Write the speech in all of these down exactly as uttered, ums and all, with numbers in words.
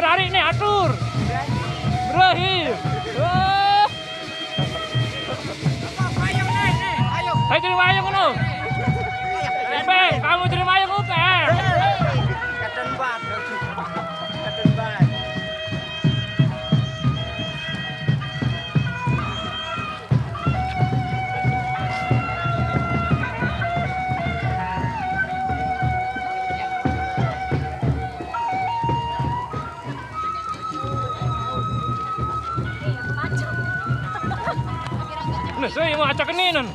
Tarik nih, atur. Ibrahim. Wah. Ayo, terima ayo ngono. Embe, kamu terima ayo ngono, eh. Kaden banget. Kaden banget. Nah, saya mau acak ini, non.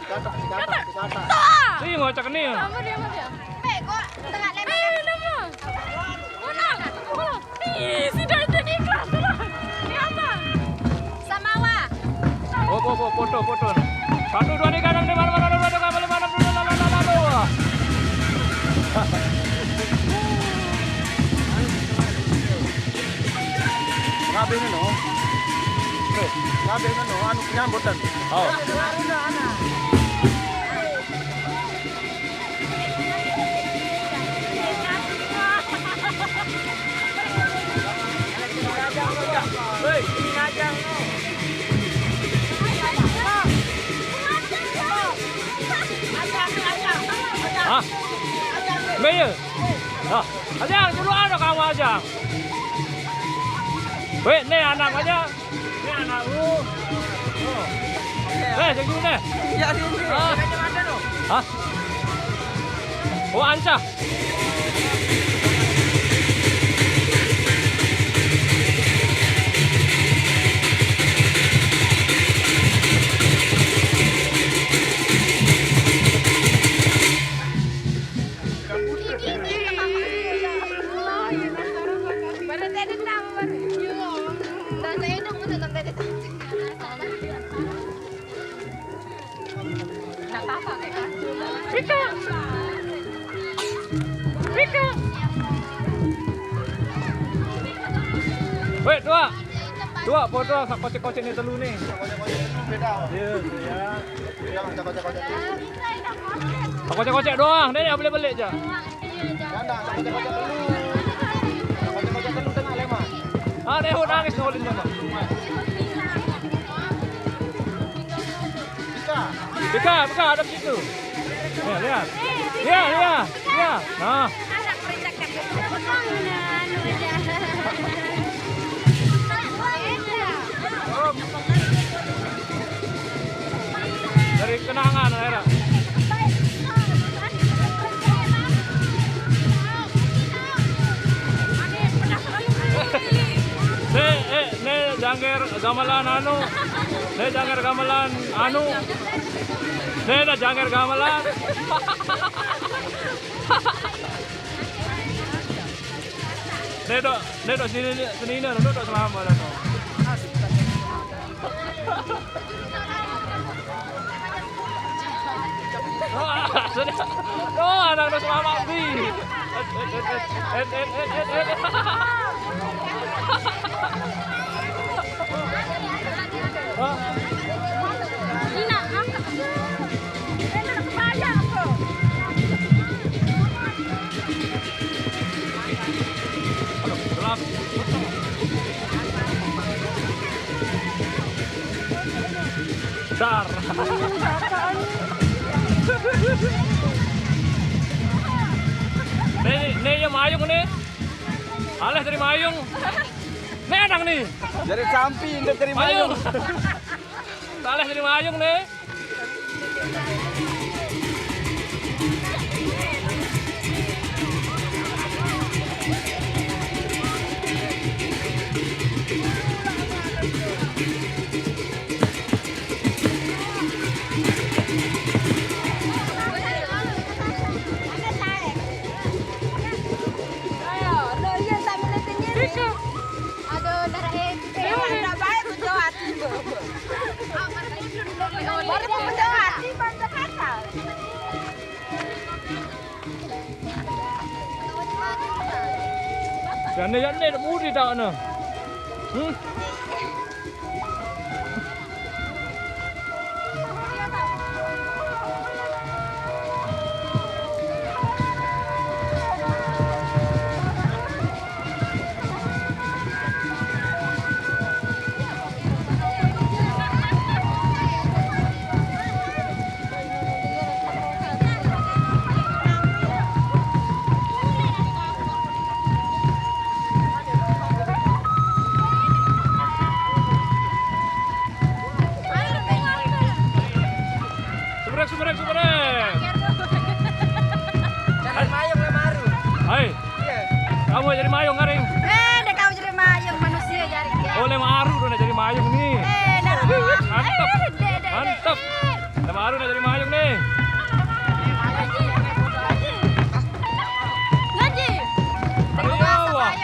Dikata, dikata, dikata. Saya mau acak ini, non. Kamu diam aja. Pe, kok tengah lempar? Eh, nama? Mana? Mana? Ih, sudah itu di kelas, sudah. Di apa? Samawa. Oh, oh, oh, foto, foto. Satu, dua, tiga, enam, lima, enam, enam, enam, enam, enam, enam, enam, enam, enam, enam, enam. Kabeh ngono. Loh, kabeh ngono, anu penyambutan. Oh. Hah? Mbe ye? Hah? Aja, dulu ada kamu aja. Weh, nih anak aja. Ini anakmu. Oh. Eh, sing dulu deh. Iya, ini. Ah. Hah? Oh, Anca. Rika. Rika. Weh, dua. Dua, foto sak kocek-kocek nih telu nih. Beda. Iya, iya. Beda, kocek-kocek. Kocek-kocek doang, nih, nih, balik-balik aja. Ada yang nangis nolin mana? Buka, buka, ada situ. Ya, lihat. Ya, ya, ya. Nah. Dari kenangan, Era. Nih, eh, nih jangger gamelan anu. Nih jangger gamelan anu. Nih, nih jangger gamelan. Nih, Dok, nih, Dok, sini, sini, sini, Dok, Dok, selama, Dok. Wah, sudah. Oh, anak-anak selamat, Bi. Hah? Aduh, gelap. Dar. Nih, nih, nih, ya mayung nih. Aleh dari mayung. Nih, anak nih. Dari sampi, indah dari mayung. Mayung. Aleh dari mayung nih. Aduh, ntar, eh, eh, ntar bae, Jawa Timur. Baru mau Jawa Timur, Jakarta. Jane, jane, budi tak na. Hmm? Kamu jadi mayung, Karing? Eh, dek kau jadi mayung, manusia jadi. Oh, le maru tu nak jadi mayung ni. Eh, dah. Mantap. Eh, dek, dek, dek. Mantap. Le maru nak jadi mayung ni. Ngaji. Ngaji. Ayo, wah.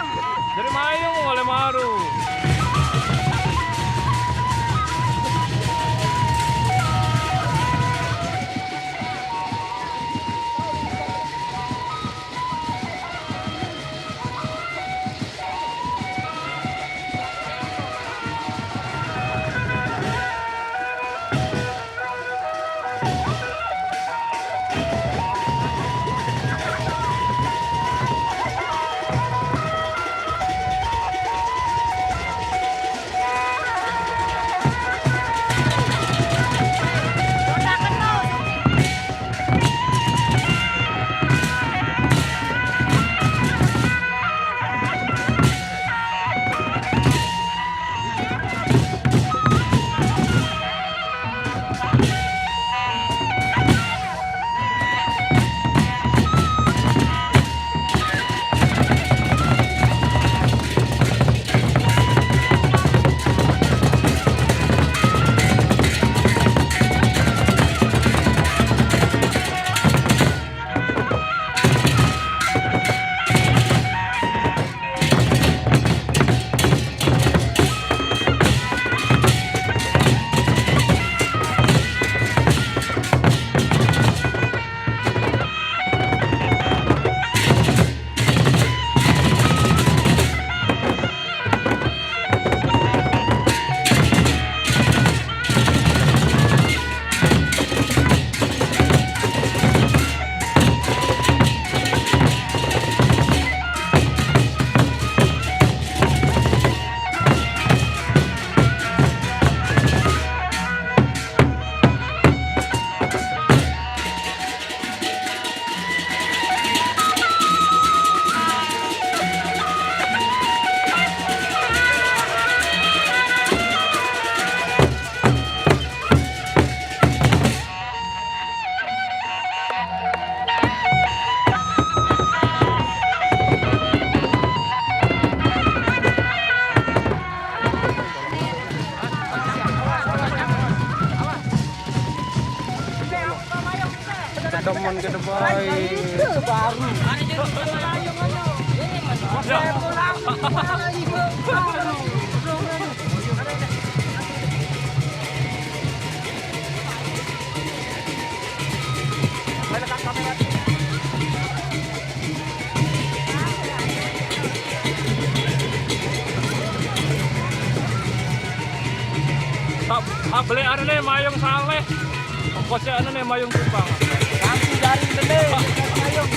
Jadi mayung, le maru. Teman ke depan. Baru. Tak, tak beli anu nih, mayung Saleh. Ongkosnya anu nih, mayung Kupang. Nanti dari beli, mayung.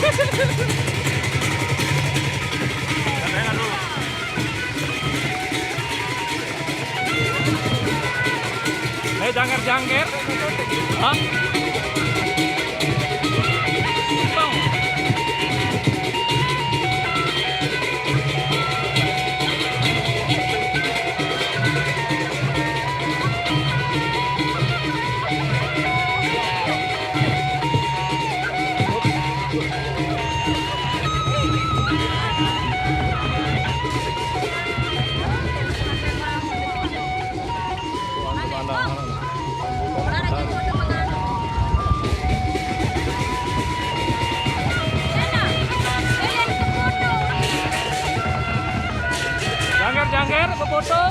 Eh, jangger-jangger. Hah? Bang. Jangger, jangger, befoto.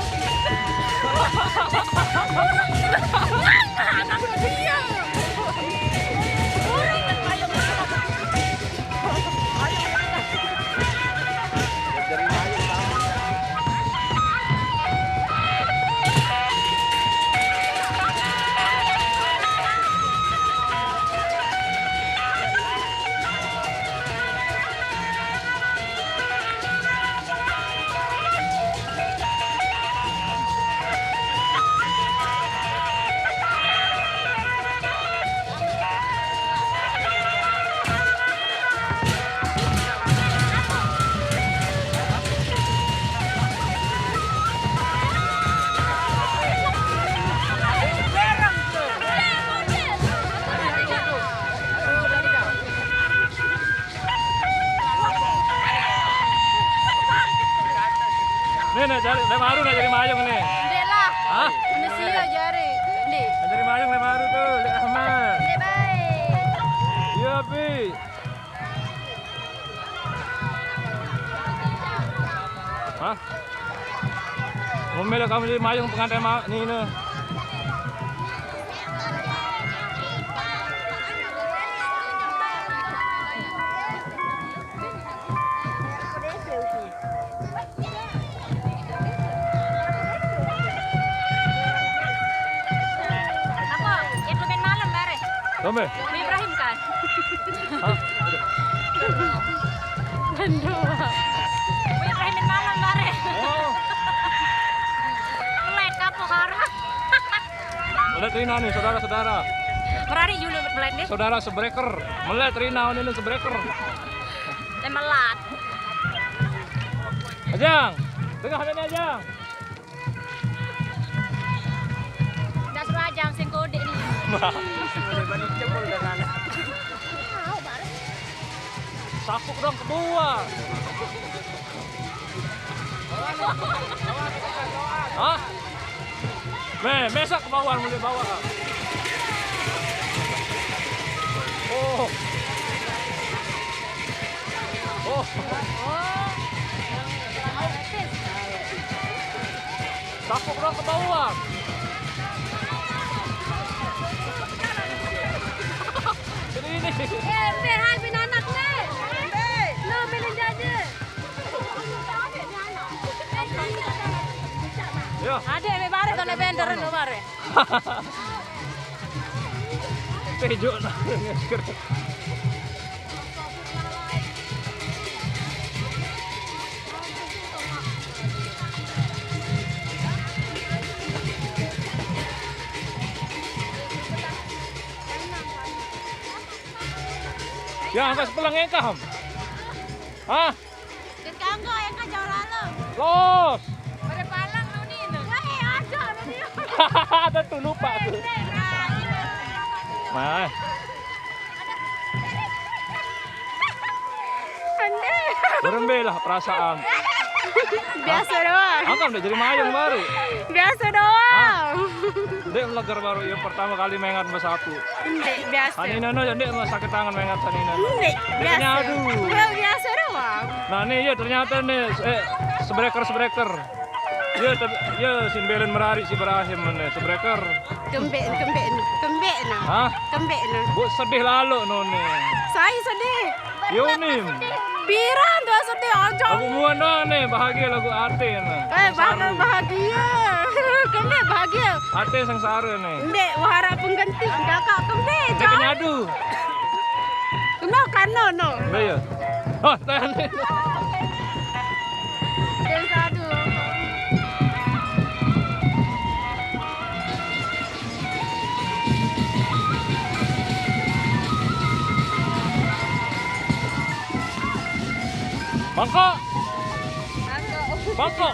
Nih, nih, jari, lek baru nak jadi mayung nih. Ndeq lah. Hah? Mesia jari. Ndeq. Nak jadi mayung lek baru tuh, Lek Rahmat. Ndeq bae. Iya, Pi. Hah? Ngomel kamu jadi mayung pengantin ma-, nine. Apa? Yang main malam, bare? Dombe? Ibrahim kan? Hah? Aduh. Ibrahim main malam, bare? Oh. Melek apa, Kara? Melek Rina nih, saudara-saudara. Merari julu melek nih. Saudara sebreker. Melek Rina ini sebreker. Dan melat. Ajang, tengah ini, Ajang. Ndak suruh Ajang sing kodik ni. Sapuk dong ke bawah. Hah? Meh, mesak ke bawah, mulai bawah. Oh. Oh. Sapuk dong ke bawah. Ini, ini. Eh, Be, hai, bin anak, Be. No, bin jaje. Ya. Ade, Be, bare, tole bender, no, bare. Tejo nah, ngesker. Ya, angkat sepeleng engkah, Ham. Hah? Ket kanggo engkah jauh lalu. Los. Pada palang lu ni, lu. Ya, eh, ada lu ni. Ada tuh, lupa tuh. Nah, ini. Nah. Aneh. Berembe lah perasaan. Biasa doang. Angkat udah jadi mayung baru. Biasa doang. Hah? Ndeq meleger baru, ya, pertama kali mengat bersatu. Ndeq, biasa. Sanine no, ya, ndeq sakit tangan mengat sanine no. Ndeq, biasa. Aduh. Wah, biasa doang. Nah, nih, ya, ternyata nih, eh, sebreker-sebreker. Ya, tapi, ya, sin belen merari si Ibrahim nih, sebreker. Kembek, kembek, kembek nah. Hah? Kembek nah. Bu sedih lalu no nih. Saya sedih. Yo, Nim. Piran tuh sedih, ojo. Lagu muan dah nih, bahagia lagu ate nih. Eh, bahagia, bahagia. Kene bahagia. Ate sengsara nih. Ndeq, wah, harap pengganti. Kakak kene, Ndeq Jon. Nyadu. No, kan no, no. Ndeq ya? Hah, tahan. Ndeq, sadu. Mangkok. Mangkok.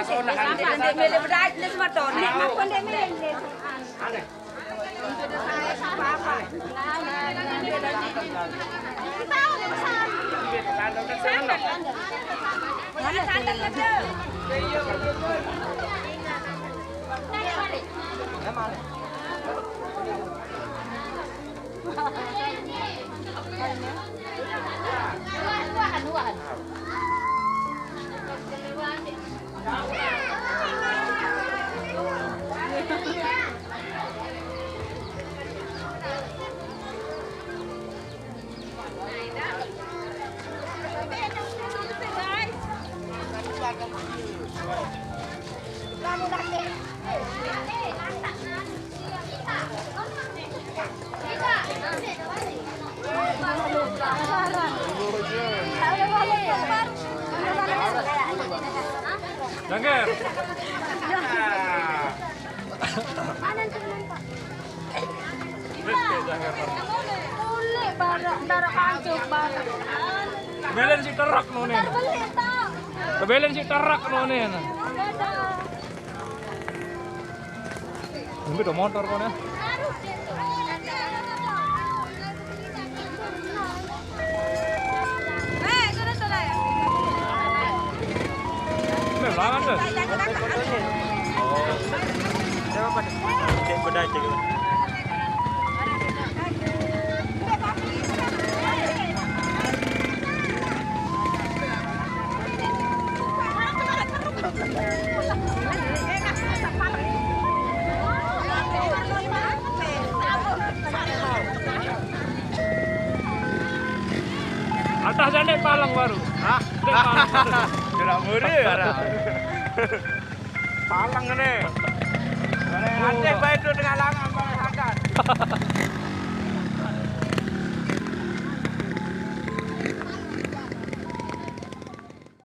Ndeq mele bedait ndeq semeton. Ndeq mele. Aneh. Jangkar. Mana tuh, Pak? Boleh, barang, darah kancok, barang. Kebelen si terak no nih. Ntar beli, tau. Kebelen si terak no nih. Dadah. Ini udah motor kok nih. Harus deh tuh. Ini ulangan tuh. Oh. Cek beda aja gitu. Atas jane palang baru. Hah? Jane palang baru. Gerak muri ya, Ra. Palang ini. Aneh bae itu tengah langan, palang hakan.